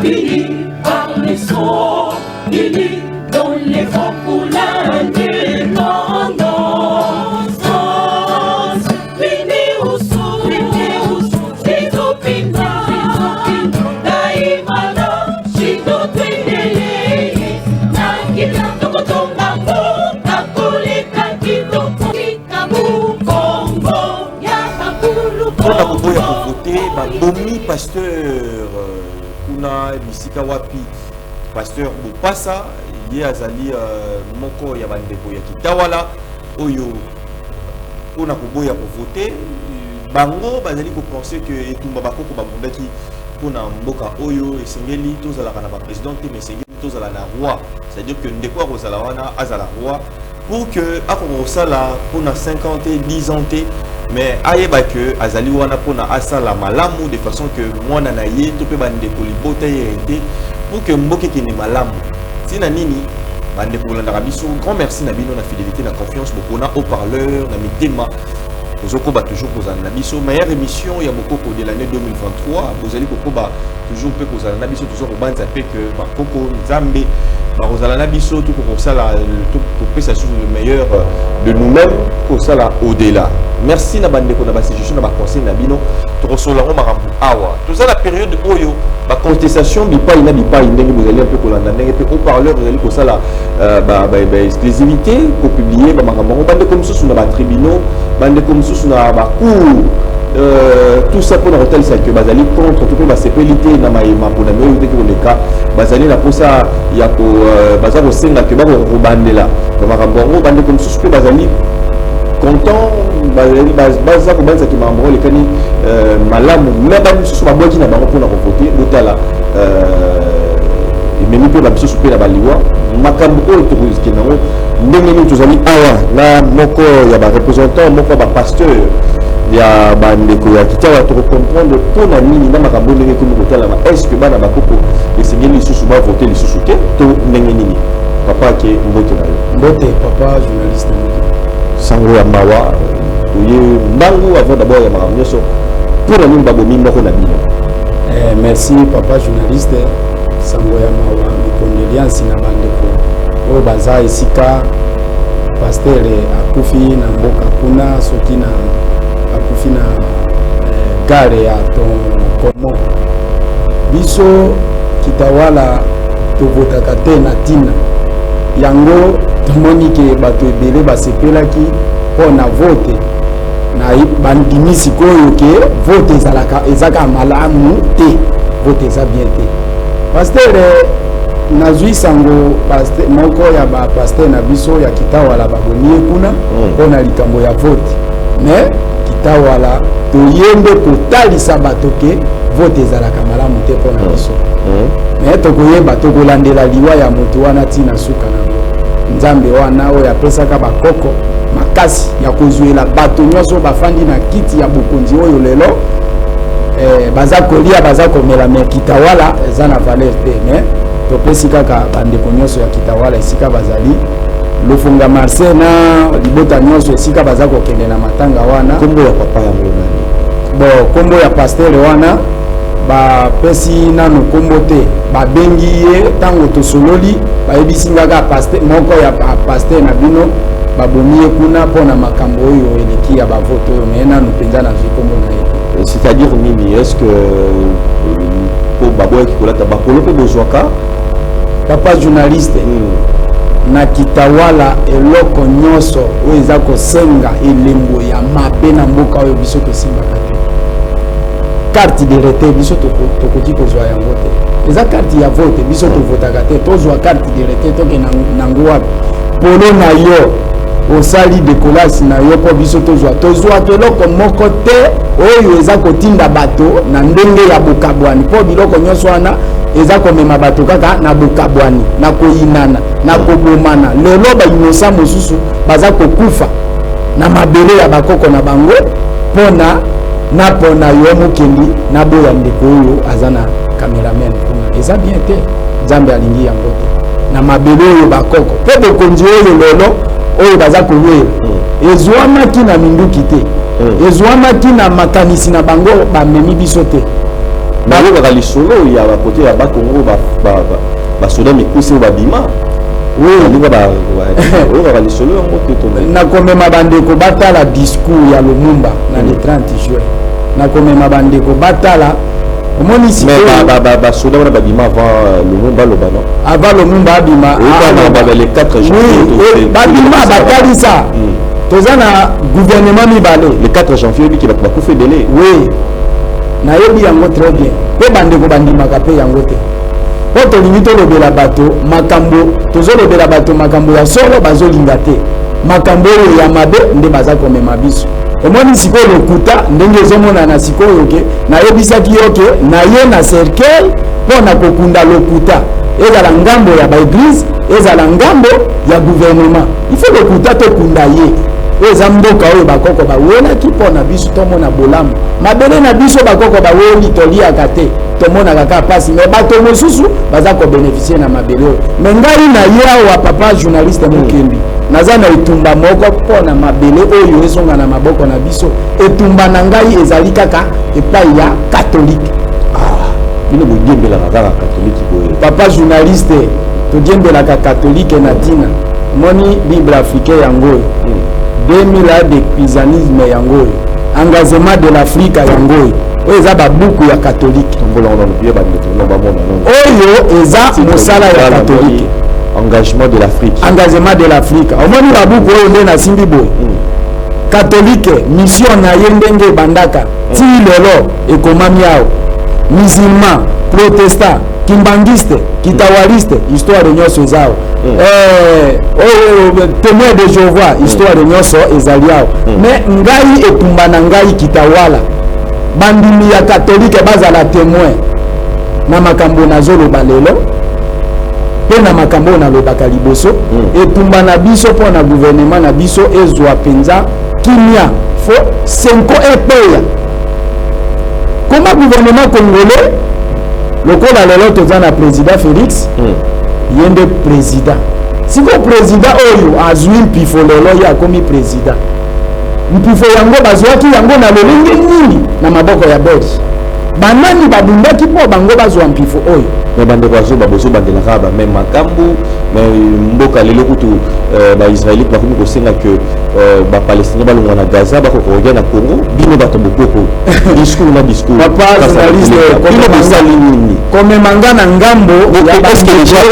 Unis par les sceaux, unis dans les rangs pour l'indépendance. Unis ou sous, unis ou sous, Zizopina, Daimana, Shindo Twendele, Nakita Tokotonga Mboka Koleka Kitoko, Kikabu Kongo, Yakakulu Mpona koboya kovote, babomi pasteur kuna bisika wapi. Pasteur Bopasa, ye azali moko ya bandeko ya Kitawala oyo mpona koboya kovote, bango bazali kopense ke etumba bakoko babundaki mpona mboka oyo, esengeli tozalaka na baprésident te, mais esengeli tozala na roi, c'est-à-dire que ndeko akozala wana azala roi pour que akoka kosala mpona 5 ans te, 10 ans te, mais ayeba ke azali wana mpona asala malamu de façon que mwana na ye to mpe bandeko libota ye hérité pour que mboka ekende malamu. Ntina nini, bandeko kolandaka biso, grand merci na bino na fidélité, na confiance bopona haut-parleur na mitema. Tozokoba toujours kozala na biso, meilleure émission ya bokoko de l'année 2023. Bozali kokoba toujours mpe kozala na biso. Toza kobanza mpe ke bakoko Nzambe bakozala na biso, tokokosala, kopesa susu le meilleur de nous-mêmes, kosala au-delà. Merci na bandeko na basuggestion, na baconseil na bino. Tokosolola yango makambo awa. Toza na période oyo bacontestation bipai na bipai, ndenge bozali mpe kolanda, ndenge mpe haut-parleur bozali kosala baexclusivité, kopublier bamakambo yango. Bandeko mosusu na batribunaux, bandeko mosusu na bacour, tout ça mpona kotalisa ke bazali contre to mpe basepeli te na mayema mpona oyo teki koleka. Bazali na mposa ya ko baza kosenga ke bakoka kobandela bamakambo yango. Bandeko mosusu mpe bazali content, baza kobanzaki makambo yango elekani malamu, me bamisusu babwaki na bango mpona kovote. Botala, ememi mpe bamisusu mpe na baliwa. Makambo oyo tokokende yango ndenge nini? Tozali awa na moko ya bareprésentant, moko ya bapasteur ya bandeko ya Kitawa. Tokocomprendre mpona nini na makambo ndenge ekomi kotalama. Est ce que bana bakoko esengeli lisusu bavote lisusu te to ndenge nini? Papa Ake, mbote na yo. Mbote, papa journaliste. Sango ya mawa, toye mbangu. Avant d'abord ya makambo nyonso, mpona nini babomi moko na bino? Merci, papa journaliste. Sango ya mawa, micondoléances na bandeko oyo baza esika pasteur akufi na mboka kuna, soki na akufi na gare ya Tokomo. Biso Kitawala tovotaka te na ntina yango. Tomoni ke bato ebele basepelaki mpo na vote na bandimi. Sikoyo ke vote ezalaka, ezaka malamu te, vote eza bien te. Pasteur, nazwi sango moko ya bapasteur na biso ya Kitawala babomi ye kuna mpo na likambo ya vote. Mais Kitawala toye nde kotalisa bato ke vote ezalaka malamu te mpo na biso. Mais tokoyeba, tokolandela liwa ya moto wana ntina suka nango. Nzambe wana oyo apesaka bakoko makasi ya kozwela bato nyonso bafandi na kiti ya bokonzi oyo lelo baza kolia, baza komela, me Kitawala eza na valeur te. Mais topesi kaka bandeko nyonso ya Kitawala esika bazali, Lofunga Marcel na libota nyonso esika baza kokende na matanga wana. Nkombo ya papa yango nani? Bon, nkombo ya pasteur wana bapesi nano nkombo te. Babengi ye ntango tosololi, bayebisi nga kaka pasteur moko ya pasteur na bino babomi ye kuna mpona makambo oyo eleki ya bavote oyo. Me nano mpenza nazwi nkombo na ye te. C'est-à-dire nini? Est ce que po baboyaki kolata bapolo mpe bozwaka? Papa journaliste, na Kitawala eloko nyonso oyo eza kosenga elembo ya mabe na mboka oyo, biso tosimbaka te. Carte d'électeur, biso tokoki kozwa yango te. Eza carte ya vote, biso tovotaka te. Tozwa carte d'électeur, tokende nango wapi? Polo na yo osali décollage na yo mpo biso tozwa, tozwaka eloko moko te oyo eza kotinda bato na ndenge ya bokabwani, mpo biloko nyonso wana eza komema bato kaka na bokabwani, na koyinana, na kobomana. Lelo bainnocent mosusu baza kokufa na mabele ya bakoko na bango mpona na mpona yo mokendi na boya ndeko oyo aza na cameraman kuna. Eza bien te, Nzambe alingi yango te na mabele oyo bakoko. Mpe bokonzi oyo lelo oyo baza kowela ezwamaki na minduki te, ezwamaki na makanisi na bango bamemi biso te. Nayokaka lisolo ya bakote ya Bakongo, basoda mikusi oyo babima. Balinga oyokaka lisolo yango te to? Nakomema bandeko batala discours ya Lumumba na le 30 juin. Nakomema bandeko batala. Omoni sikoyo basoda wana babima avant Lumumba aloba, non? Avant Lumumba abima. Le 4 janvier. Babima, batalisa toza na gouvernement mibale. Le 4 janvier, oyebiki bato bakufa ebele. Oui, nayebi yango très bien. Mpe bandeko bandimaka mpe yango te, mpo tolingi tolobela bato makambo, tozolobela bato makambo ya solo, bazolinga te. Makambo oyo ya mabe nde baza komema biso. Omoni sikoyo lokuta ndenge ezomonana sikoyo. Ke nayebisaki yo ke naye na cercueil mpo na kokunda lokuta, ezala ngambo ya baeglise, ezala ngambo ya gouvernement. Il faut lokuta tokunda ye. Oyo eza mboka oyo bakoko bawelaki mpo na biso tomona bolamu. Mabele na biso bakoko baweli, toliaka te, tomonaka kaka mpasi, mais bato mosusu baza kobénéficier na mabele oyo. Mais ngai na ye awa, papa journaliste Mokembi, naza na etumba moko mpo na mabele oyo ezonga na maboko na biso. Etumba na ngai ezali kaka epai ya catholique. Bino bodiembelaka kaka catholique boye. Papa journaliste, todiembelaka catholique na ntina. Moni Bible africain yango oyo, 2000 ans de christianisme yango oyo, Engagement de l'Afrique yango oyo. Oyo eza babuku ya catholique. Oyo eza mosala ya catholique. Engagement de l'Afrique. Engagement de l'Afrique. Omoni babuku oyo nde nasimbi boye, catholique mission na ye ndenge ebandaka ti lelo ekomami awa. Musulman, protestant, kimbanguiste, kitawaliste, histoire nyonso eza awa. Oyo Témoin de Jéhovah, histoire nyonso ezali awa. Mais ngai, etumba na ngai kitawala, bandimi ya catholique bazala témoin na makambo nazoloba lelo mpe na makambo oyo nalobaka liboso. Etumba na biso mpo na gouvernement na biso ezwa mpenza kimia, faut CENCO epeya koma gouvernement congolais. Lokola lelo toza na président Félix, ye nde président. Sikoyo président oyo azwi mpifo lelo, ye akomi président. Mpifo yango bazwaki yango na lolenge nini na maboko ya Belge? Banani babundaki mpo bango bazwa mpifo oyo? Mais bandeko azoba, bozobandela kaka bameme makambo. Mais mboka lelo kutu baisraélite bakomi kosenga ke bapalestinien balongwa na Gaza, bakoka koya na Congo. Bino bato bokoko, discours na discours. Papa journaliste, bino bosali nini? Komema nga na ngambo.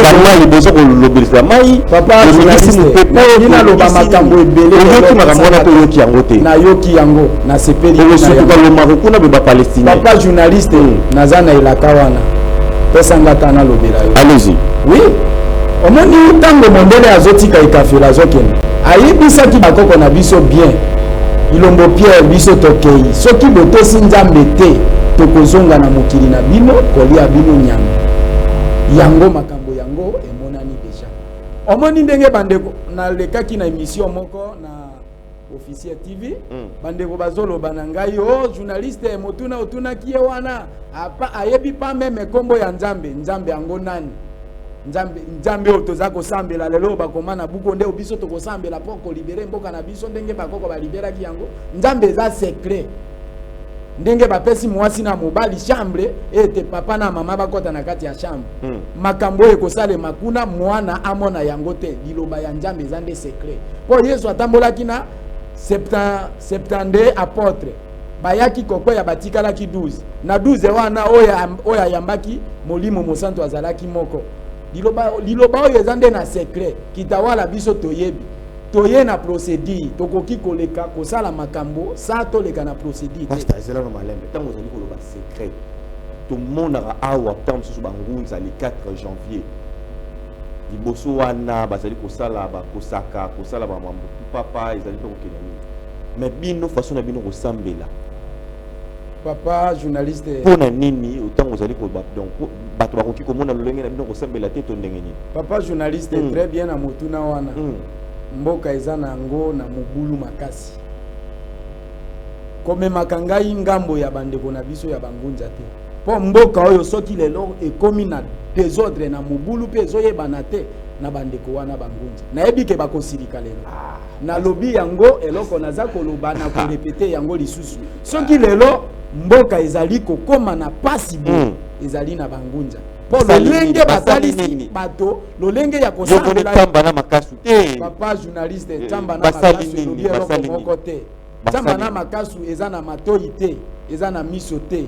Bamai boza kolobelisa mai. Papa journaliste, naloba makambo ebele. Oyoki makambo wana to oyoki yango te? Nayoki yango, nasepeli. Okosutuka lomako kuna be bapalestinien. Papa journaliste, naza na elaka wana, pesanga ta nalobela yo. Allez-y. Oui, omoni ntango mondele azotika ekafelo, azokende, ayebisaki bakoko na biso bien, Ilombo Pierre: biso tokei, soki botosi Nzambe te, tokozonga na mokili na bino kolia bino nyama. Yango makambo yango emonani déjà. Omoni ndenge bandeko, nalekaki na émission moko na Officier TV, bandeko bazoloba na ngai: o journaliste, motuna otunaki ye wana, apa ayebi pa même nkombo ya Nzambe. Nzambe yango nani? Nzambe, Nzambe oyo toza kosambela lelo, bakoma na buku nde biso tokosambela mpo kolibérer mboka na biso ndenge bakoko baliberaki yango. Nzambe eza secret, ndenge bapesi mwasi na mobali chambre, ete papa na mama bakɔta na kati ya chambre. Makambo oyo ekosalema kuna, mwana amona yango te. Liloba ya Nzambe eza nde secret, mpo Yesu atambolaki na 72 apôtre, bayaki kokwea, batikalaki 12. Na 12 wana, oyo ayambaki Molimo Mosantu azalaki moko. Liloba, liloba oyo eza nde na secret. Kitawala biso toyebi, toye na procédure, tokoki koleka kosala makambo sa toleka na procédure te. Pasteur, ezala na malembe. Ntango ozali koloba secret, tomonaka awa ntango mosusu bangunza le 4 janvier liboso wana bazali kosala, bakosaka kosala bamambo papa, ezali mpe kokende mingi. Mais bino, façon na bino kosambela? Papa journaliste. Mpo na nini ntango ozali koloba, donc bato bakoki komona lolenge na bino kosambela te to ndenge nini? Papa journaliste, très bien na motuna wana. Mboka eza na yango na mobulu makasi. Komemaka ngai ngambo ya bandeko na biso ya bangunza te, mpo mboka oyo soki lelo ekomi na désordre, na mobulu mpe ezoyebana te na bandeko wana bangunza, nayebi ke bakosilika lelo. Nalobi yango, eloko naza koloba na korépéter yango lisusu, soki lelo Mboka ezali kokóma na pasi boye, ezali na bangunza, mpo lolenge batalisi bato lolenge ya kosambela. Na makasu te. Papa journaliste, Nzamba na makasu elobi eloko moko te. Nzamba na makasu eza na matoi te, eza na miso te,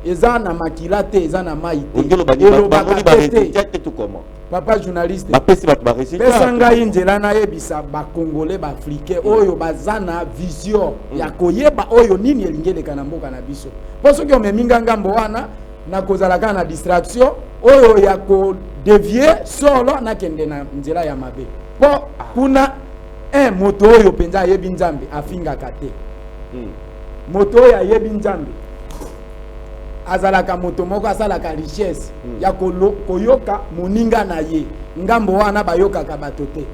eza na makila te, eza na mai te, elobaka te. Papa journaliste, bapesi bato barésultat. Pesa ngai nzela nayebisa Bacongolais, Baafricain oyo baza na vision ya koyeba oyo nini elingi eleka na mboka na biso. Mpo soki omemi nga ngambo wana, nakozala kaka na distraction oyo ya kodévier solo, nakende na nzela ya mabe. Mpo kuna un moto oyo mpenza ayebi Nzambe afingaka te. Moto oyo ayebi Nzambe azalaka moto moko asalaka richesse ya koyoka moninga na ye. Ngambo wana bayokaka bato te.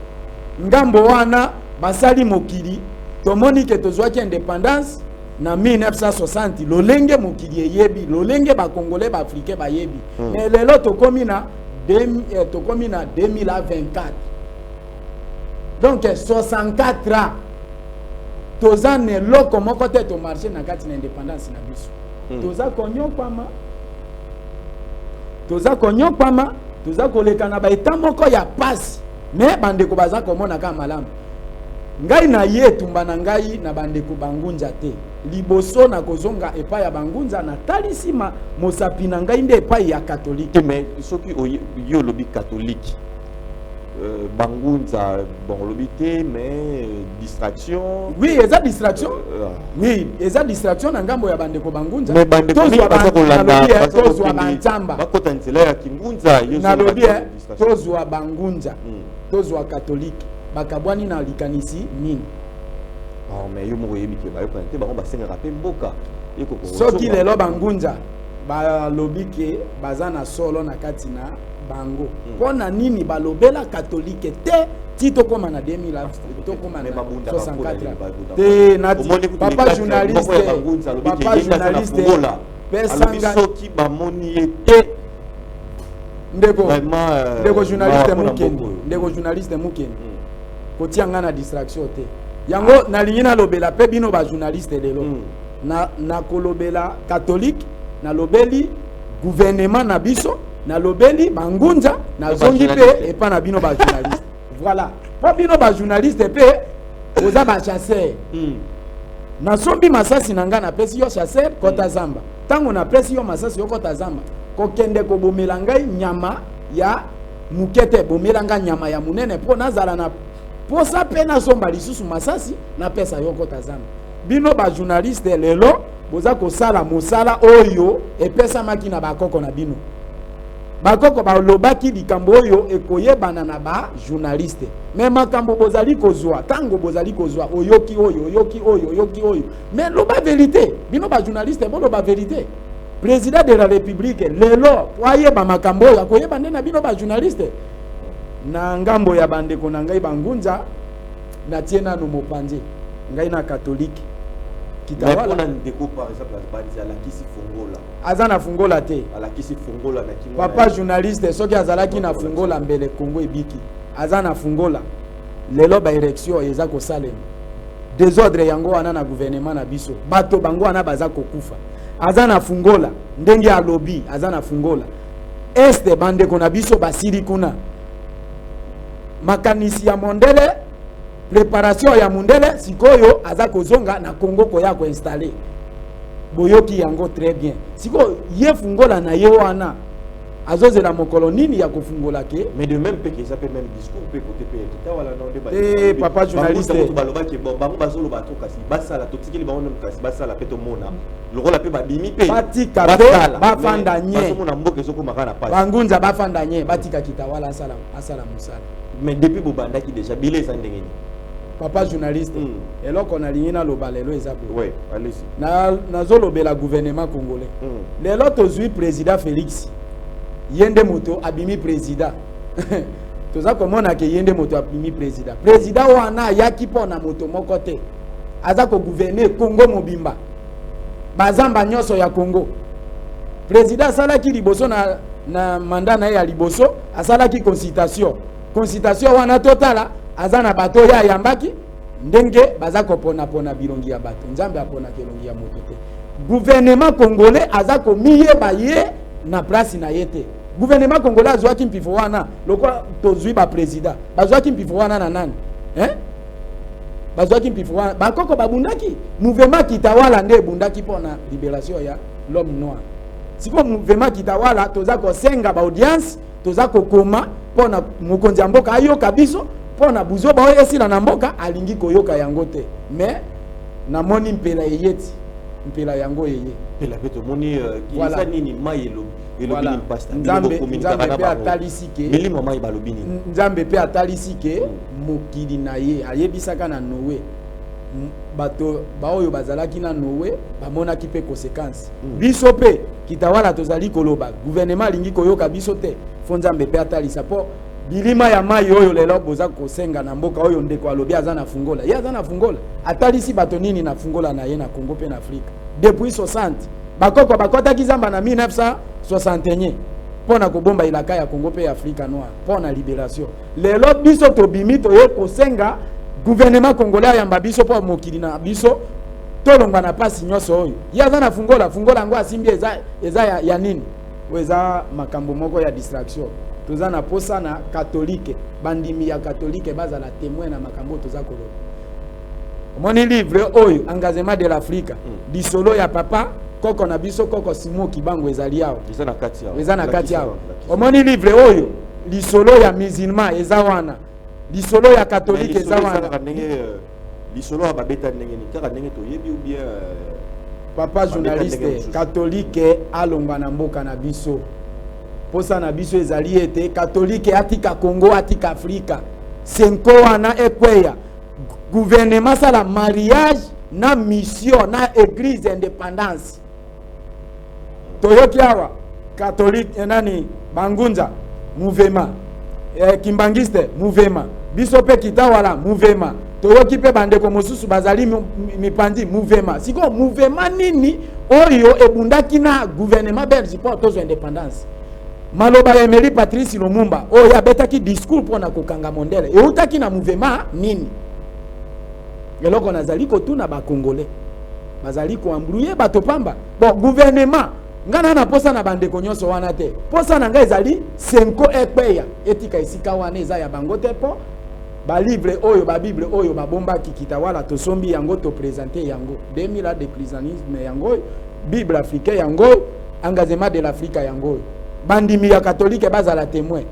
Ngambo wana basali mokili. Tomoni ke tozwaki indépendance na 1960, lolenge mokili eyebi, lolenge Bacongolais, Baafricain bayebi. Mais lelo tokomi na 2024, donc 64 ans toza na eloko moko te. Tomarche na kati na indépendance na biso, toza konyokwama, toza konyokwama, toza koleka na baeta moko ya pasi. Me bandeko baza komona kaka malamu. Ngai na ye etumba na ngai na bandeko bangunza te. Liboso na kozonga epai ya bangunza, natalisi ma mosapi na ngai nde epai ya Katolike. Te, mais soki yo olobi catholique, bangunza, bon, olobi te, mais distraction. Oui, eza distraction. Oui, eza distraction na ngambo ya bandeko bangunza. Mais bandeko Tozwa mingi baza kolanda, nalobi, baza tozwa kokende banzamba. Bakota nzela ya kingunza, yo Nalobi, ozoloba distraction. Tozwa bangunza, tozwa Katolike, bakabwani na likanisi nini? Oh, mais yo moko oyebi ke bayokana te. Bango basengaka mpe mboka ekoko Soki lelo bangunza balobi ke baza na solo na kati na bango, mpo na nini balobela Katolike te ti tokóma na 2000, tokóma na 64 te? Nati papa journaliste, papa journaliste, pesanga Soki bamoni ye te. Ndeko, Vraiment, ndeko journaliste mawa mpona Mukendi, mboka oyo. ndeko journaliste Mukendi, kotia nga na distraction te. Yango nalingi nalobela mpe bino bajournaliste lelo. Na nakolobela Catholique, nalobeli gouvernement na biso, nalobeli bangunza, nazongi mpe Bajournaliste. epa na bino bajournaliste. Voilà, mpo bino bajournaliste mpe boza bachasseur. Nasombi masasi na ngai, napesi yo chasseur, kota zamba. Ntango napesi yo masasi, yo kota zamba, kokende kobomela ngai nyama ya moke te, bomela ngai nyama ya monene, mpo nazala na posa mpe nasomba lisusu masasi, napesa yo kota zamba. Bino bajournaliste lelo boza kosala mosala oyo epesamaki na bakoko na bino. Bakoko balobaki likambo oyo ekoyebana na bajournaliste. Me makambo bozali kozwa, ntango bozali kozwa, oyoki oyo, oyoki oyo, oyoki oyo, mais loba vérité. Bino bajournaliste boloba vérité. Président de la République lelo po ayeba makambo oyo, akoyeba nde na bino bajournaliste. Na ngambo ya bandeko na ngai bangunza, natie nano mopanzi ngai na Katolike. Mais Kitawala mpona ndeko, par exemple, banzi alakisi fungola. Aza na fungola te. Alakisi fungola na kingo Papa na ye. journaliste, soki azalaki na fungola, mbele Kongo ebiki. Aza na fungola? Lelo baélection eza kosalema, désordre yango wana na gouvernement na biso, bato bango wana baza kokufa. Aza na fungola? Ndenge alobi aza na fungola, este bandeko na biso basili kuna. Makanisi ya mondele, préparation ya mondele, sikoyo aza kozonga na Congo koya koinstaller. Boyoki yango très bien. Sikoyo ye fungola na ye wana, azozela mokolo nini ya kofungola ke? Mais de même mpe ke eza mpe même discours mpe côté mpe ya Kitawala na nde. Eh, papa journaliste. Balobaki bon, bango bazoloba to, kasi basala, totikeli bango nanu, kasi basala mpe tomona lokola mpe babimi mpe. Batika mpe basala. Bafanda Mais nye. bazomona mboka ezokoma kaka na pasi. Bangunza bafanda nye, batika Kitawala asala, asala mosala. Mais depuis bobandaki déjà, bile eza ndenge nini? Papa journaliste, eloko nalingi naloba lelo eza boye. Ouais, allez-y. Nazolobela gouvernement congolais. Lelo tozwi président Félix, ye nde moto abimi président. Toza komona ke ye nde moto abimi président. Président wana ayaki mpo na moto moko te, aza kogouverner Congo mobimba, bazamba nyonso ya Congo. Président asalaki liboso na mandat na ye ya liboso, asalaki consultation. Consultation wana, totala, aza na bato oyo ayambaki. Ndenge baza koponapona bilongi ya bato, Nzambe aponaka elongi ya moto te. Gouvernement congolais aza komiyeba ye na place na ye te. Gouvernement congolais azwaki mpifo wana lokola tozwi baprésident, bazwaki mpifo wana na nani, hein? Bazwaki mpifo wana, bakoko babundaki. Mouvement Kitawala nde ebundaki mpona libération ya l'homme noir. Sikoyo mouvement Kitawala, toza kosenga baaudience, toza kokoma mpona mokonzi ya mboka ayoka biso, mpona buzoba oyo esila na mboka. Alingi koyoka yango te, mais namoni mpela eyeti, mpela yango eye. Mpela mpe tomoni. Eza nini? Mai elobi nini, pasteur? Nzambe mpe atalisi ke Milimo mai balobi nini? Nzambe mpe atalisi ke mokili na ye ayebisaka na Noe, bato baoyo bazalaki na Noe bamonaki mpe conséquence. Biso mpe Kitawala tozali koloba, gouvernement alingi koyoka biso te. Fo Nzambe mpe atalisa, mpo bilima ya mai oyo lelo boza kosenga na mboka oyo, ndeko alobi aza na fungola, ye aza na fungola, atalisi bato nini na fungola na ye na Congo mpe na Afrika? Depuis 60, bakoko bakɔtaki zamba na 1961 mpo na kobomba elaka ya Congo mpe ya Afrika noire mpo na libération. Lelo biso tobimi, toye kosenga gouvernement congolais ayamba biso mpo mokili na biso tolongwa na mpasi nyonso oyo. Ye aza na fungola, fungola yango asimbi eza ya nini? Oyo eza makambo moko ya distraction. Toza na posa na katolike, bandimi ya katolike bazala témoin na makambo oyo toza koloba. Omoni livre oyo, Engagement de l'Afrique, lisolo ya papa koko na biso, koko Simo Kibango, ezali awa. Eza na kati awa. Eza na kati awa. Omoni livre oyo, lisolo ya musulman eza wana, lisolo ya katolike eza wana. Ndenge lisolo ya babeta ndenge nini? Kaka ndenge toyebi ou bien? Papa journaliste, katolike alongwa na mboka na biso. Posa na biso ezali ete katolike atika Congo, atika Afrika. Cenco wana ekweya, gouvernement asala mariage na mission na église, indépendance. Toyoki awa catholique, nani, bangunza mouvement, kimbangiste mouvement, biso mpe Kitawala mouvement. Toyoki mpe bandeko mosusu bazali mipanzi mouvement. Sikoyo mouvement nini oyo ebundaki na gouvernement belge mpo tozwa indépendance? Maloba ya Emery Patrice Lumumba oyo abetaki discours mpona kokanga mondele eutaki na mouvement nini? Eloko nazali kotuna, bacongolais bazali koembrouiller bato pamba. Bon, gouvernement, ngai na posa na bandeko nyonso wana te. Posa na ngai ezali Cenco ekweya, etika esika wana, eza ya bango te, mpo balivre oyo, babible oyo babombaki, Kitawala tosombi yango, toprésente yango, 2000 ans de christianisme yango oyo, Bible africain yango oyo, Engagement de l'Afrique yango oyo. Bandimi ya katolike bazala témoin,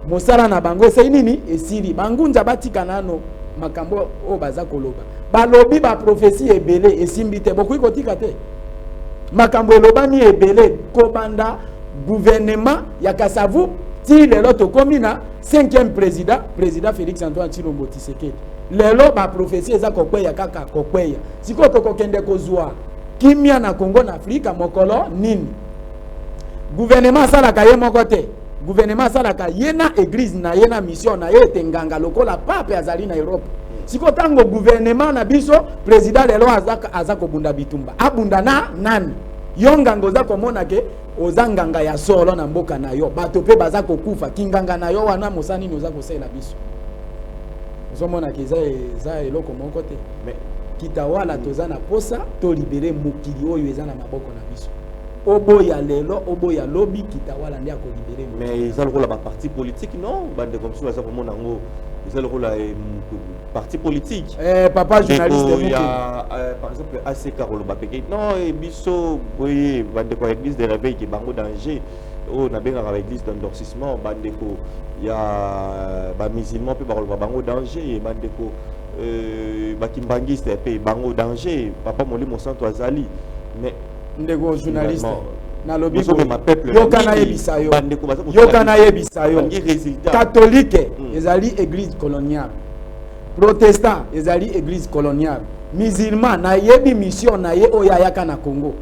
mosala na bango esei nini? Esili. Bangunza batika nano makambo oyo baza koloba. Balobi baprophétie ebele, esimbi te. Bokoki kotika te makambo elobami ebele kobanda gouvernement ya Kasavu ti lelo tokomi na cinquième président, président Félix Antoine Tshilombo Tshisekedi. Lelo baprophétie eza kokweya, kaka kokweya. Sikoyo tokokende kozwa kimia na Congo, na Afrika, mokolo nini? Gouvernement asalaka ye moko te. Gouvernement asalaka ye na église na ye, na mission na ye, ete nganga lokola pape azali na Europe. Sikoyo ntango gouvernement na biso, président lelo aza kobunda bitumba, abunda na nani? Yo nganga oza komona ke oza nganga ya solo na mboka na yo, bato mpe baza kokufa. Kinganga na yo wana, mosala nini oza kosalela biso? Ozomona ke eza eloko moko te. Kitawala toza na posa tolibérer mokili oyo eza na maboko na biso. Oboya lelo, oboya lobi, Kitawala nde akolibérer. Mais eza lokola baparti politique, non? Bandeko mosusu baza komona yango eza lokola parti politique. Papa journaliste, ya par exemple ACK koloba peke non, biso boye, bandeko ya église de réveil ke bango danger, oyo nabengaka baéglise d'endorcissement, bandeko ya bamusulman mpe bakoloba bango danger, bandeko bakimbangiste mpe bango danger, papa Molimo Santo azali, mais Ndeko journaliste, nalobi, yoka nayebisa yo, yoka nayebisa yo: catholique ezali église coloniale, protestant ezali église coloniale, musulman nayebi mission na ye oyo ayaka na Congo.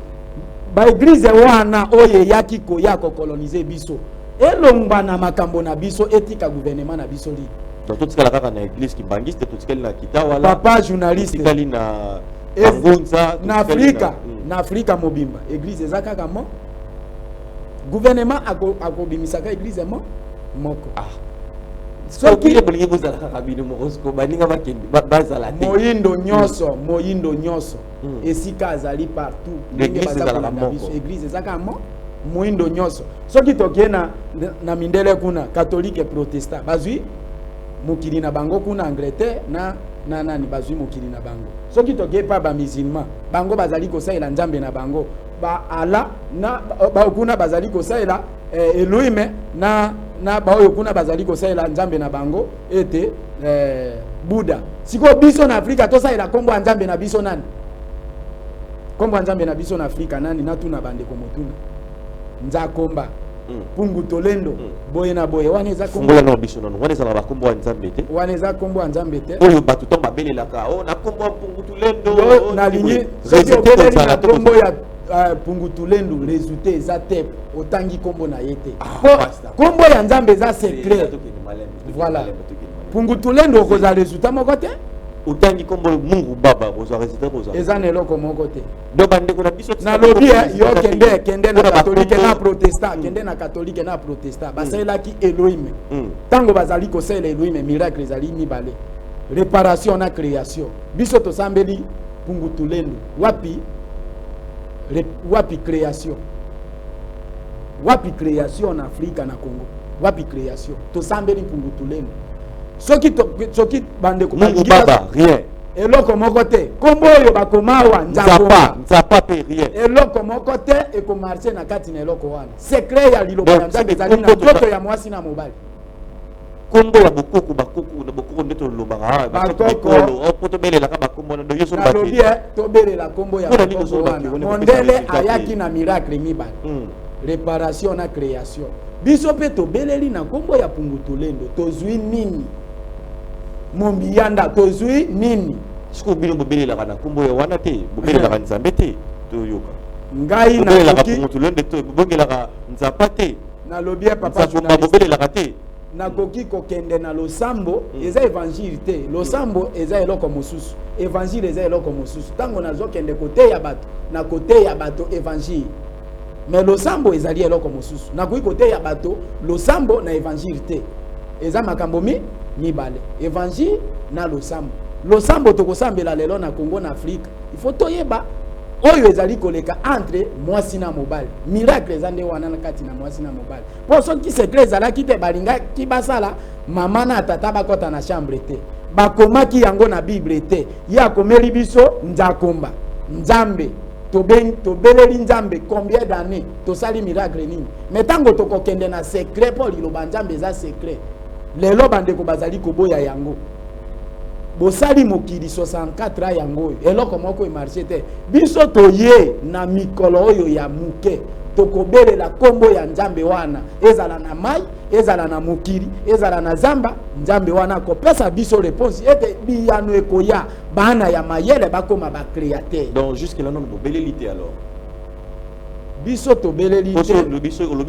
Baéglise wana oyo eyaki koya kocoloniser biso, elongba na makambo na biso, etika gouvernement na biso libre. Donc totikala kaka na église kimbangiste, totikali na Kitawala? Papa journaliste, totikali na Bangunza? Na Afrika, na Afrika mobimba, église eza kaka mo. Gouvernement akobimisaka église mo moko. Ah. Soki Bolingi bozala kaka bino moko, siko baninga bakende bazala te. Moyindo nyonso, moyindo nyonso, esika azali partout, ndenge L'église baza ezalaka kolanda moko. biso, église ezaka mo moyindo nyonso. Soki tokei na mindele kuna, catholique, protestant, bazwi mokili na bango kuna, Angleterre na nani, bazwi mokili na bango. Soki tokei pa bamusulman, bango bazali kosalela nzambe na bango ba Allah, na ba kuna bazali kosalela Elohim, na baoyo kuna bazali kosalela nzambe na bango ete Buda. Sikoyo biso na Afrika tosalela nkombo ya nzambe na biso nani? Nkombo ya nzambe na biso na Afrika nani? Natuna bandeko motuna. Nzakomba, Pungu Tolendo, boye na boye, wana eza kombo Fungola na biso nano, wana ezalaka bakombo ya nzambe te? Wana eza nkombo ya nzambe te. Oyo bato ntango babelelaka o na nkombo ya Mpungu Tulendo. Yo nalingi soki obeleli na nkombo ya Pungu Tulendu, résultat eza te. Otangi nkombo na ye te, po nkombo ya nzambe eza secret. Voilà, Pungu Tulendu okozwa résultat moko te. Otangi nkombo Mungu Baba, kozwa résultat, kozwa Eza na eloko moko te. Donc bandeko na biso, Nalobi yo, kende, kende na catholique na protestant, kende na catholique na protestant, basalelaki Elohim. Ntango bazali kosalela Elohim, miracle ezali mibale: réparation na création. Biso tosambeli Pungu Tulendu, wapi wapi création? Wapi création na Afrika, na Congo? Wapi création? Tosambeli Mpungu Tulendu. Soki bandeko Mungu Baba, rien. Eloko moko te. Nkombo oyo bakoma awa. Nzapa, Nzapa mpe rien. Eloko moko te ekomarcher na kati na eloko wana. Secret ya liloba ya Nzambe ezali na nzoto ya mwasi na mobali. Nkombo ya bokoko, bakoko na bokoko nde tolobaka. Bakoko. Po tobelelaka bakombo wana, donc yo so Nalobi tobelela nkombo ya bakoko wana. Mondele ayaki na miracle mibale: réparation na création. Biso mpe tobeleli na nkombo ya Pungu Tulendo, tozwi nini? Mombiyanda, tozwi nini? Sikoyo bino bobelelaka na nkombo ya wana te, bobelelaka Nzambe te, toyoka. Ngai Bobelelaka Pungu Tulendo te, bobongelaka Nzapa te. Nalobi ya papa. Journaliste, bobelelaka te. Nakoki kokende na losambo, eza évangile te. Losambo eza eloko mosusu, évangile eza eloko mosusu. Ntango nazokende koteya bato, nakoteya bato évangile, mais losambo ezali eloko mosusu. Nakoki koteya bato losambo na évangile te. Eza makambo mibale, évangile na losambo. Losambo tokosambela lelo na Congo, na Afrika, il faut toyeba oyo ezali koleka entre mwasi na mobali. Miracle eza nde wana na kati na mwasi na mobali, mpo soki secret ezalaki te, balingaki basala mama na tata bakɔta na chambre te. Bakomaki yango na Bible te. Ye akomeli biso Nzakomba, Nzambe. Tobeleli Nzambe combien d'année? Tosali miracle nini? Mais ntango tokokende na secret, mpo liloba Nzambe eza secret, lelo bandeko bazali koboya yango. Bosali mokili 64 a yango oyo, eloko moko emarcher te. Biso toye na mikolo oyo ya moke, tokobelela nkombo ya Nzambe wana, ezala na mai, ezala na mokili, ezala na zamba, Nzambe wana akopesa biso réponse ete biyano ekoya. Bana ya mayele bakóma bacréateur. Donc jusque là nano bobeleli te alors? Biso tobeleli te.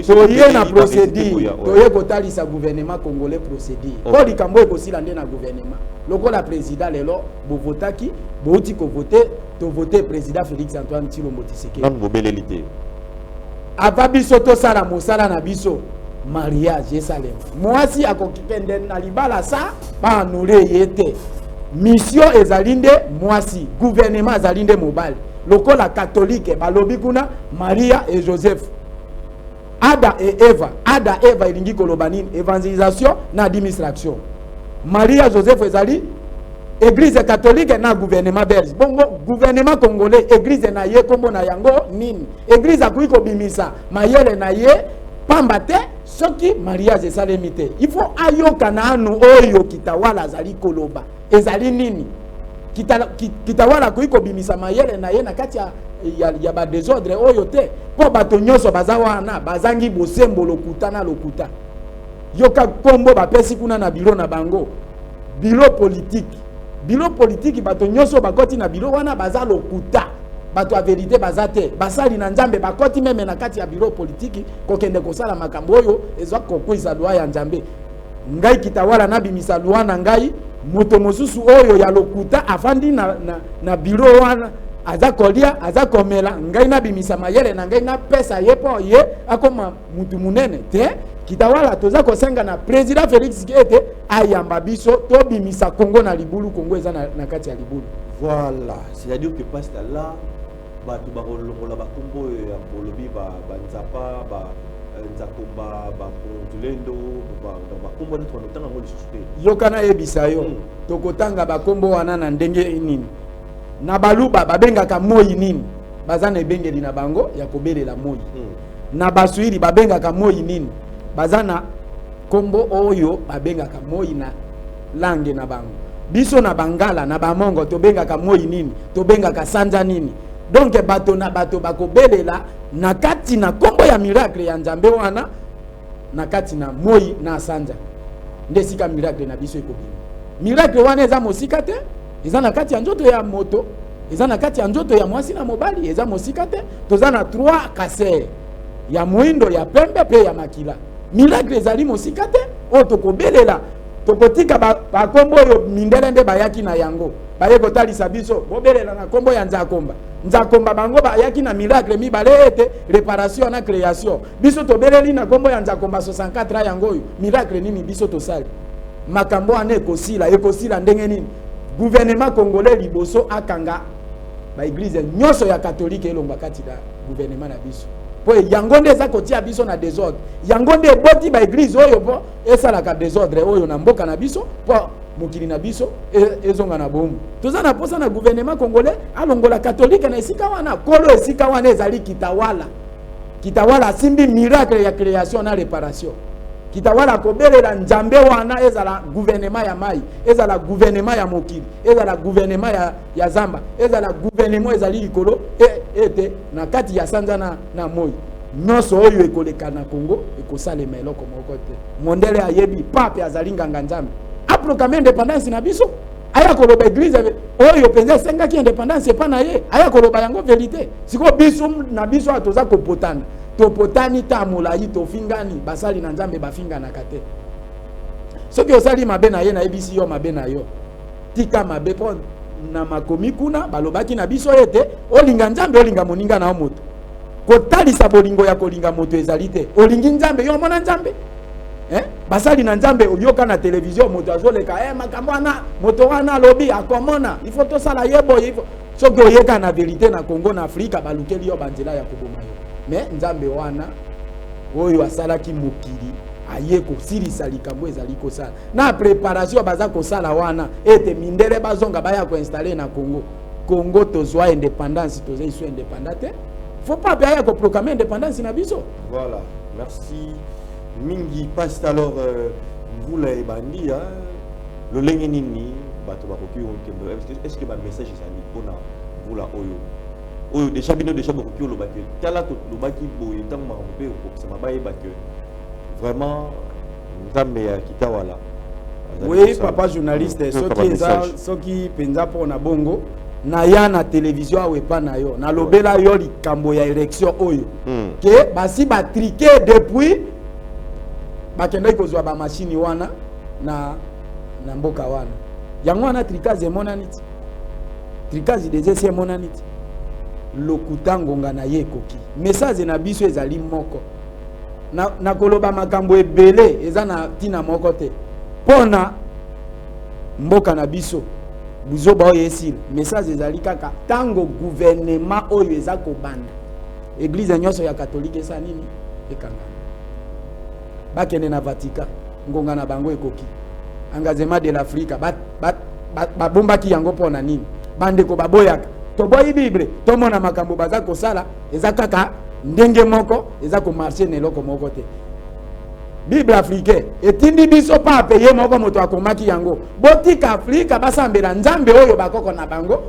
Toye na procédure, toye kotalisa gouvernement congolais procédure, mpo likambo ekosila nde na gouvernement. Lokola président lelo bovotaki, bouti kovote, tovote président Félix Antoine Tshilombo Tshisekedi. Nanu bobeleli te. Ava biso tosala mosala na biso, mariage esalema, mwasi akokende na libala sa baannuler ye te. Mission ezali nde mwasi, gouvernement azali nde mobali. Lokola catholique balobi kuna Maria et Joseph, Ada et Eva. Ada, Eva elingi koloba nini? Évangélisation na administration. Maria, Joseph ezali église catholique na gouvernement belge. Bongo gouvernement congolais, église na ye nkombo na yango nini? Église akoki kobimisa mayele na ye pamba te soki mariage esalemi te. Il faut ayoka nanu oyo Kitawala azali koloba ezali nini. Kitawala akoki kobimisa mayele na ye na kati ya badésordre oyo te, mpo bato nyonso baza wana bazangi bosembo, lokuta na lokuta. Yoka nkombo bapesi kuna na bureau na bango, bureau politique. Bureau politique, bato nyonso bakoti na bureau wana baza lokuta, bato ya vérité baza te. Basali na Nzambe bakoti même na kati ya bureau politique kokende kosala makambo oyo eza kokwisa loi ya Nzambe. Ngai Kitawala nabimisa loi na ngai, moto mosusu oyo ya lokuta afandi na bureau wana, aza kolia, aza komela. Ngai nabimisa mayele na ngai, napesa ye mpo ye akoma mutu munene te. Kitawala toza kosenga na président Félix ete ayamba biso, tobimisa Congo na libulu. Congo eza na kati ya libulu. Voilà, c'est-à-dire que pasteur là, bato bakolongola bakombo oyo ya bolobi, banzapa, banzakomba, babondulendo, bakombo neti banotanga yango lisusu te. Yoka, nayebisa yo. Tokotanga bakombo wana na ndenge nini? Na Baluba babengaka moi nini? Baza na ebengeli na bango ya kobelela moi. Na Baswahili babengaka moi nini? Baza na kombo oyo babengaka moi na langue na bango. Biso na Bangala, na Bamongo, tobengaka moi nini? Tobengaka sanza nini? Donc bato na bato bakobelela na kati na kombo ya miracle ya Nzambe wana na kati na moi na sanza, nde esika miracle na biso ekobima. Miracle wana eza mosika te, eza na kati ya nzoto ya moto, eza na kati ya nzoto ya mwasi na mobali, eza mosika te. Toza na trois kaser, ya moindo, ya pembe mpe ya makila. Miracle ezali mosika te oyo tokobelela. Tokotika bakombo oyo mindele nde bayaki na yango, baye kotalisa biso bobelela na nkombo ya Nzakomba. Nzakomba, bango bayaki na miracle mibale, ete réparation na création. Biso tobeleli na nkombo ya Nzakomba 64. Yango oyo miracle nini biso tosali? Makambo wana ekosila. Ekosila ndenge nini? Gouvernement congolais liboso akanga baéglise nyonso ya katolike, elongwa kati na gouvernement na biso, mpo yango nde eza kotia biso na désordre. Yango nde eboti baéglise oyo mpo esalaka désordre oyo na mboka na biso, mpo mokili na biso ezonga na bomu. Toza na posa na gouvernement congolais alongola katolike na esika wana. Kolo esika wana ezali Kitawala. Kitawala asimbi miracle ya création na réparation. Kitawala akobelela Nzambe wana, ezala gouvernement ya mai, ezala gouvernement ya mokili, ezala gouvernement ya zamba, ezala gouvernement ezali likolo, ete na kati ya sanza na moi, nyonso oyo ekoleka na Congo ekosalema eloko moko te. Mondele ayebi pape azali nganga Nzambe, aproclamer indépendance na biso. Aya koloba église oyo mpenza esengaki indépendance epa na ye, aya koloba yango vérité. Sikoyo biso na biso awa toza kopotana, topotani ta molai, tofingani. Basali na Nzambe bafinganaka te. Soki osali mabe na ye, nayebisi yo mabe na yo, tika mabe, mpo na makomi kuna balobaki na biso ete olinga Nzambe, olinga moninga na yo moto. Kotalisa bolingo ya kolinga moto ezali te olingi Nzambe. Yo omona Nzambe, eh? Basali na Nzambe, oyoka na televizio moto azoleka, makambo wana, moto wana alobi akomona, ifo tosala ye boye, ifo. Soki oyeka na vérité na Congo, na Afrika, balukeli yo banzela ya koboma yo. Mais Nzambe wana oyo asalaki mokili aye kosilisa likambo ezali kosala na préparation baza kosala wana, ete mindele bazonga, baya koinstaller na Congo. Congo tozwa indépendance, toza iso indépendant te. Faut pas mpe aya koproclamer indépendance na biso. Voilà, merci mingi pasteur. Alors mvula ebandi, lolenge nini bato bakoki okende? Est ce que bamessage ezali mpona mvula oyo déjà bino déjà bokoki oloba ke tala, tolobaki boye, ntango makambo mpe ekokisama, bayeba ke vraiment Nzambe ya Kitawala? Oui, papa journaliste, soki eza, soki mpenza mpona bongo, naya na televizio awa epa na yo, nalobela yo likambo ya élection oyo, ke basi batriquer depuis bakendaki kozwa bamashini wana na mboka wana. Yango wana trucage emonani ti, trucage déjà esi emonani ti. Lokuta, ngonga na ye ekoki. Message na biso ezali moko na koloba makambo ebele eza na ntina moko te mpo na mboka na biso. Buzoba oyo esila. Message ezali kaka ntango gouvernement oyo eza kobanda, église nyonso ya katolike esa nini? Ekangama, bakende na Vatican. Ngonga na bango ekoki. Engagement de l'Afrique babombaki yango mpo na nini? Bandeko baboyaka, toboyi Bible, tomona makambo baza kosala eza kaka ndenge moko, eza komarcher na eloko moko te. Bible africain etindi biso pape ye moko moto akomaki yango. Botika Afrika basambela Nzambe oyo bakoko na bango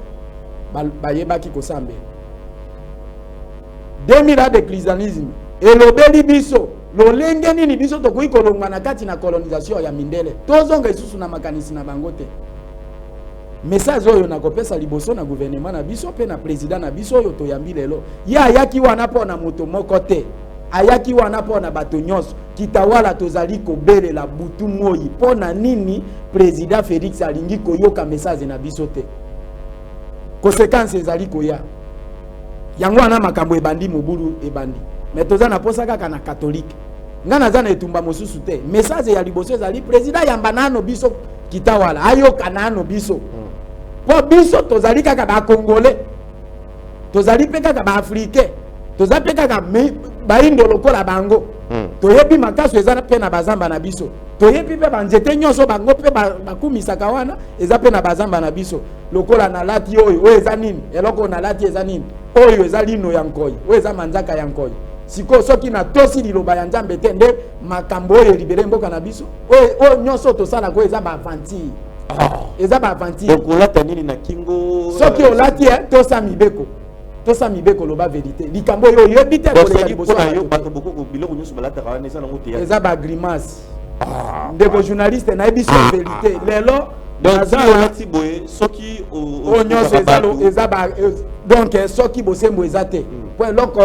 bayebaki kosambela. 2000 ans de christianisme elobeli biso lolenge nini biso tokoki kolongwa na kati na colonisation ya mindele, tozonga lisusu na makanisi na bango te. Message oyo nakopesa liboso na gouvernement na biso mpe na président na biso oyo toyambi lelo, ye ayaki wana mpo na moto moko te, ayaki wana mpo na bato nyonso. Kitawala tozali kobelela butu moi. Mpo na nini président Félix alingi koyoka message na biso te? Conséquence ezali koya. Yango wana makambo ebandi, mobulu ebandi. Mais toza na posa kaka na katolike. Nga naza na etumba mosusu te. Message ya liboso ezali: président, yamba nano biso Kitawala, ayoka nano biso, mpo biso tozali kaka Bacongolais, tozali mpe kaka Baafricain, toza mpe kaka baindo lokola bango. Toyebi makaso eza mpe na bazamba na biso, toyebi mpe banzete nyonso bango mpe bakumisaka wana eza mpe na bazamba na biso. Lokola nalati oyo, oyo eza nini? Eloko oyo nalati eza nini? Oyo eza lino ya nkoi, oyo eza manzaka ya nkoi. Sikoyo soki natosi liloba ya Nzambe te, nde makambo oyo elibere mboka na biso, oyo nyonso tosalaka, oyo eza baaventure, eza baaventure. Donc olata nini na kingo? Soki olati, tosa mibeko, tosa mibeko, loba vérité. Likambo oyo oyebi te, koleka liboso. Bato bokoko, biloko nyonso balataka wana eza nango théâtre, eza bagrimace. Ndeko journaliste, nayebi so vérité lelo. Olati boye, soki oyo nyonso eza, donc soki bosembo eza te, po eloko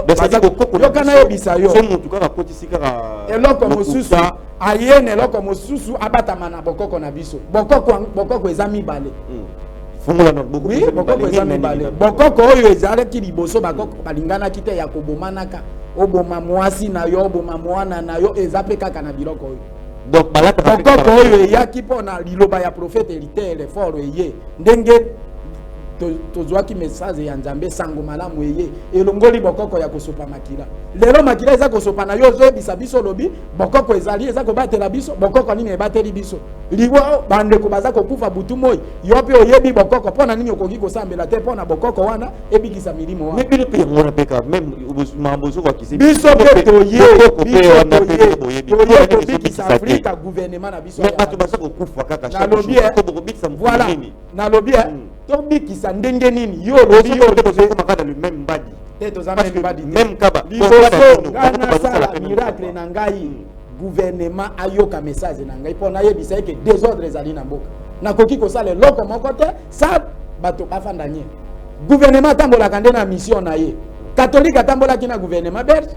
yoka, nayebisa yo. Motu kaka akotisi kaka. Eloko mosusu aye na eloko mosusu, abatama na bokoko na biso. Bokoko, bokoko eza mibale. Oui, bokoko eza mibale. Bokoko oyo ezalaki liboso, bakoko balinganaki te ya kobomanaka, oboma mwasi na yo, oboma mwana na yo, eza mpe kaka na biloko oyo. Donc bokoko oyo eyaki mpo na liloba ya prophète Luther fort, eye ndenge tozwaki message ya Nzambe, sango malamu eye elongoli bokoko ya kosopa makila. Lelo makila eza kosopa na yo, ozoyebisa biso, olobi bokoko ezali, eza kobatela biso. Bokoko nini ebateli biso? Liwa, bandeko baza kokufa butu moi. Yo mpe oyebi bokoko, mpo na nini okoki kosambela te mpo na bokoko wana ebikisa milimo wana? Bino mpe yango wana mpe kaka même makambo ozokakisa. Biso mpe toye, toye kobikisa Afrika, gouvernement na biso. Bato baza kokufa kaka. Nalobi, voilà, nalobi tobikisa ndenge nini? Yo olobi, yo te, toza même mbadi. Liboso ngai nasala miracle na ngai, gouvernement ayoka message na ngai mpo nayebisa eke désordre ezali na mboka. Nakoki kosala eloko moko te sa bato bafanda nye. Gouvernement atambolaka nde na mission na ye. Catholique atambolaki na gouvernement belge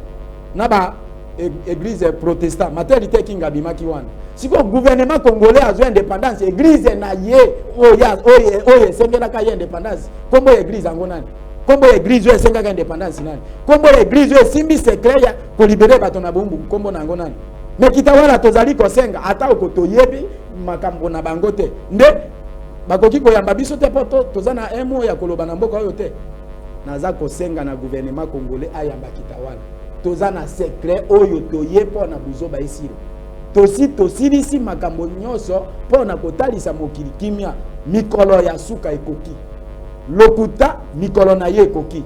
na ba église protestant, Martin Luther King abimaki wana. Sikoyo gouvernement congolais azwa indépendance, église na ye oyo esengelaka ye indépendance, nkombo ya église yango nani? Nkombo ya église oyo esengaka indépendance nani? Nkombo ya église oyo esimbi secret ya kolibérer bato na bumbu, nkombo na yango nani? Me Kitawala tozali kosenga, ata oko toyebi makambo na bango te, nde bakoki koyamba biso te, mpo toza na un mot ya koloba na mboka oyo te. Naza kosenga na gouvernement congolais ayamba Kitawala. Toza na secret oyo toye mpo na buzoba esila. Tosi tosilisi makambo nyonso mpo na kotalisa mokili kimia. Mikolo ya suka ekoki, lokuta mikolo na ye ekoki.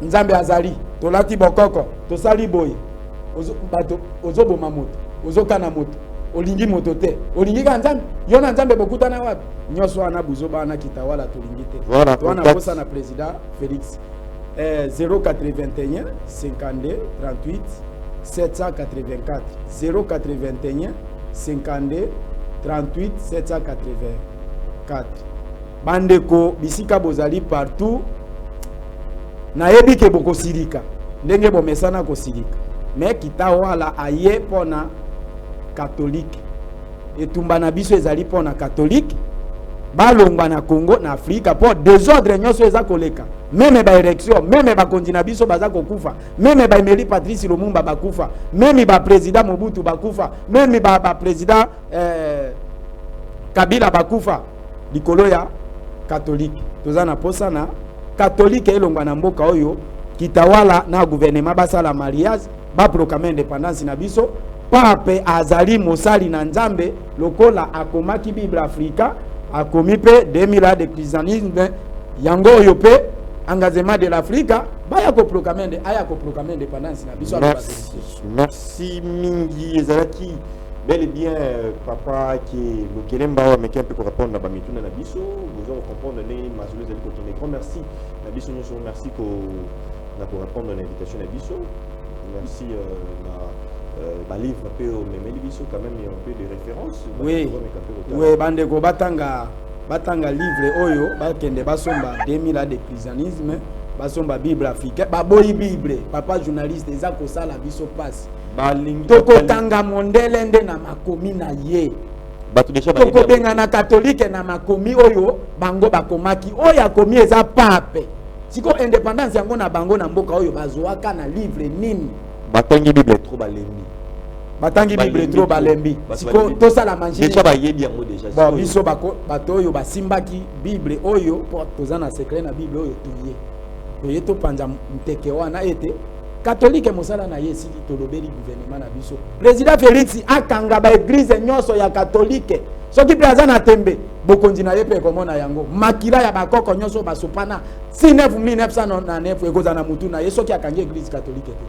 Nzambe azali, tolati bokoko, tosali boye, bato ozoboma moto, ozokana moto, olingi moto te, olingi kaka Nzambe. Yo na Nzambe bokutana wapi? Nyonso wana buzoba wana, Kitawala tolingi te. Voilà, towana contact. Posa na président Félix, 081 52 38 784, 081 52 38 784. Bandeko, bisika bozali partout, nayebi ke bokosilika ndenge bomesana kosilika, me Kitawala aye mpona catholique. Etumba na biso ezali mpona catholique balongwa na Congo, na Afrika, mpo désordre nyonso eza koleka, même baélection, même bakonzi na biso baza kokufa, même baemeli Patrice Lumumba bakufa, même baprésident Mobutu bakufa, même baprésident Kabila bakufa likolo ya catholique. Toza na posa na catholique elongwa na mboka oyo. Kitawala na gouvernement basala mariage, baproclamer indépendance na biso. Pape azali mosali na Nzambe, lokola akomaki Bible Afrika, akomi mpe 2000 ans de christianisme, yango oyo mpe engagement de l'Afrique, baya koproclamer, aya koproclamer indépendance na biso. Merci, merci mingi. Ezalaki bel et bien papa ki Lukelemba oyo ameki mpe korépondre na bamituna na biso. Boza kocomprendre ndenge nini masolo ezali kokende. Grand merci na biso nyonso. Merci ko na korépondre na invitation na biso. Merci na balivre mpe omemeli biso, quand même un peu de référence. Oui, oui, bandeko batanga, batanga livre oyo, bakende basomba 2000 ans de christianisme, basomba Bible africain. Baboyi Bible, papa journaliste, eza kosala biso mpasi. Tokotanga mondele nde na makomi na ye. Bato déjà bayebi. Tokobengana catholique na makomi oyo bango bakomaki. Oyo akomi eza pape. Sikoyo indépendance yango na bango na mboka oyo bazwaka na livre nini? Batangi Bible trop, balembi. Batangi Bible trop, balembi. Siko tosala magie. Déjà bayebi yango déjà. Bon, biso bato oyo basimbaki Bible oyo, po toza na secret na Bible oyo, toye topanza nteke wana ete catholique mosala na ye esili. Tolobeli gouvernement na biso, président Félix akanga baéglise nyonso ya catholique. Soki mpe aza na tembe, bokonzi na ye mpe ekomona yango. Makila ya bakoko nyonso basopana si 9909 ekozala na mutu na ye soki akangi église catholique te.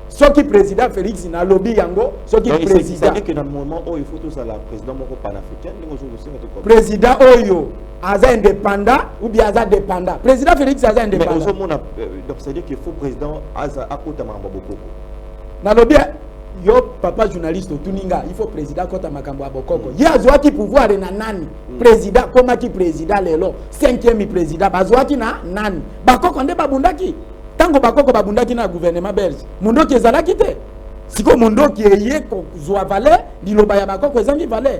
Soki président Félix, nalobi yango, soki président Que na moment oyo il faut tozala président moko panafricain ndenge ozokosenga to Président oyo aza indépendant ou bien aza dépendant? Président Félix aza indépendant. Mais ozomona, donc c'est à dire qu'il faut président aza akota makambo bokoko. Nalobi yo, papa journaliste, otuni nga, il faut président akota makambo ya bokoko. Ye azwaki pouvoir na nani? Président komaki président lelo, cinquième président, bazwaki na nani? Bakoko nde babundaki. Ntango bakoko babundaki na gouvernement belge, mondoki ezalaki te. Sikoyo mondoki eye kozwa valeur, liloba ya bakoko ezangi valeur.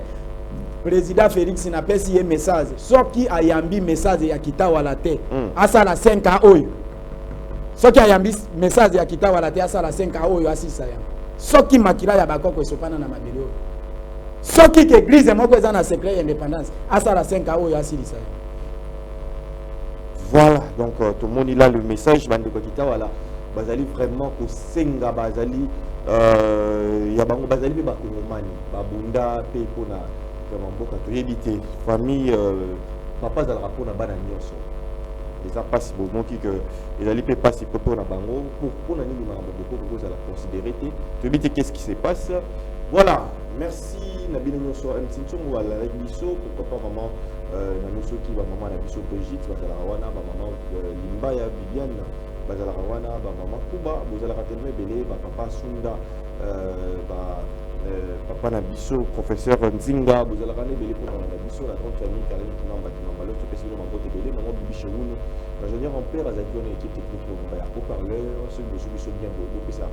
Président Félix, napesi ye message: soki ayambi message ya Kitawala te, asala 5 ans oyo. Soki ayambi message ya Kitawala te, asala 5 ans oyo, asisa yango. Soki makila ya bakoko esopana na mabele oyo, soki ke église moko eza na secret ya indépendance, asala 5 ans oyo, asilisa yango. Voilà, donc tout le monde, il a le message. Bandeko Kitawala bazali vraiment kosenga, bazali ya bango, bazali mpe bakongomani babunda mpe mpona vraiment mboka. Toyebi te famille, papa azalaka mpona bana nyonso. Eza mpasi bomoki ke ezali mpe mpasi mpe mpona bango. Mpona nini makambo bokoko kozala considéré te? Toyebi te qu'est-ce qui se passe. Voilà, merci na bino nyonso. Mc Ntsongo alalaki biso. Pourquoi pas vraiment na nous, soki bamama na biso Brigitte bazalaka wana, bamama Limbaya Bibiane bazalaka wana, bamama Kuba bozalaka tellement ebele, bapapa Sunda, ba papa na biso professeur Nzinga, bozalaka na ebele mpona na biso, la grande famille Karine Kimamba Kimamba lo. Topesi bino mabote ebele. Mama Bibi Shewunu, ingénieur en père, azalaki wana, équipe technique mobimba ya haut-parleur. Soki bozwi biso bien, bopesa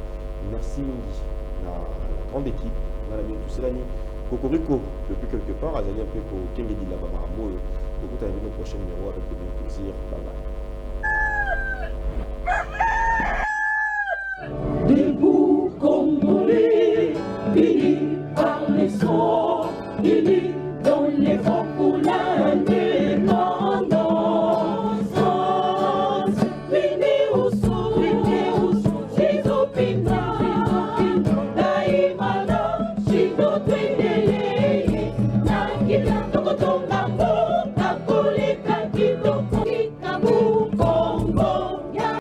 merci mingi na la grande équipe nga na bino. Toselani Kokoriko depuis quelque part, azali un peu kokengedila bamakambo oyo. Tokutana bino prochain numéro avec le même plaisir. Bye bye.